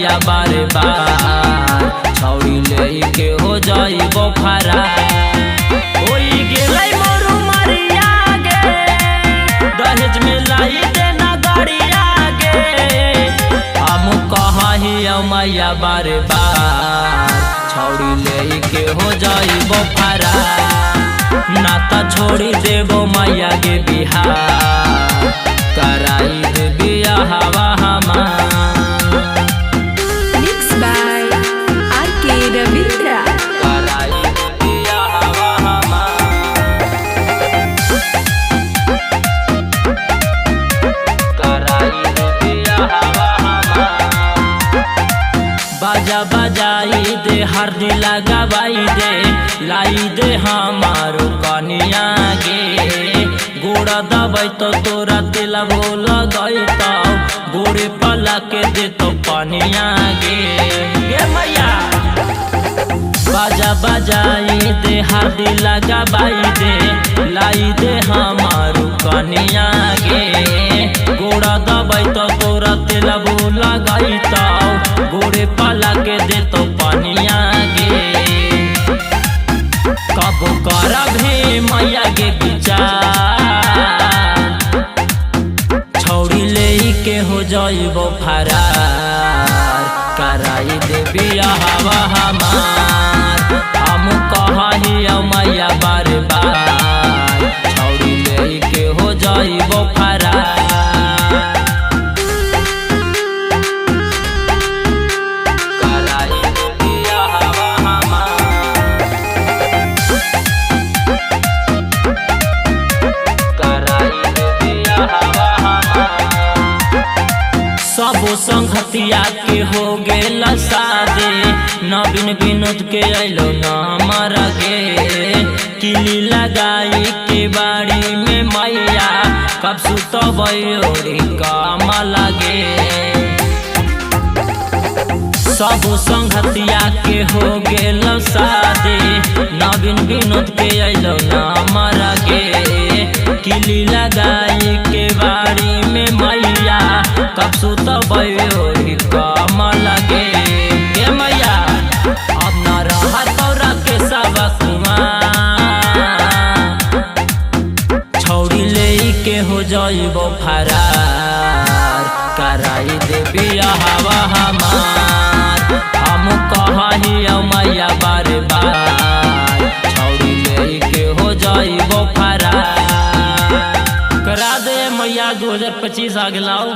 मैया बारे बार, छौड़ी ले के हो जाइबो फरार। होई गेलै मोरू मरिया गे, दहेज में लाई देना गाड़िया गे। हम कहियो मैया बारे बार, छौड़ी ले के हो जाइबो फरार। नाता छोड़ी देबो मैया गे बिहार, कराई दे बियाहवा हमार। Mixed by R.K. Ravindra. कराई दे बियाहवा हमार। कराई दे बियाहवा हमार। बाजा बजाई दे, हरदी लगावाई दे, लाई दे हमारो कनिया गे। गोड़ा दबाई तो तोरा तेला भोल गई तो गोड़े पला के दे तो पनिया गे। गे मैया बाजा बजाई दे, हरदी लगावाई दे, लाई दे हमारो कनिया गे। गोड़ा दबाई तो तोरा तेला भोल गई तो गोड़े पला के दे तो पनिया गे। कब करब हे मैया गे विचार, छौड़ी ले के हो जाइबो फरार। कराई दे बियाहवा हमार, हम कहियो मैया बार बार, छौड़ी ले के हो जाइबो फरार। कराई दे बियाहवा हमार। कराई दे बियाहवा हमार। सबो संगतिया के हो गेल शादी, नवीन विनोद के अलो न मर गे। किली लगाई के बाड़ी में मैया, कब सुतबै ओरी काम लगे। सब संगतिया के हो गेल शादी, नवीन विनोद के अलो न मर गे। किली लगाई के बाड़ी में मैया, कब सुतबै ओरी काम लगे। गे मैया अब न रहा तोरा के सब कुमार, छौड़ी ले के हो जाइबो फरार। कराई दे बियाहवा हमार, हम कहियो मैया बार बार, छौड़ी ले के हो जाइबो फरार। करा दे मैया 2025 आगे लाओ।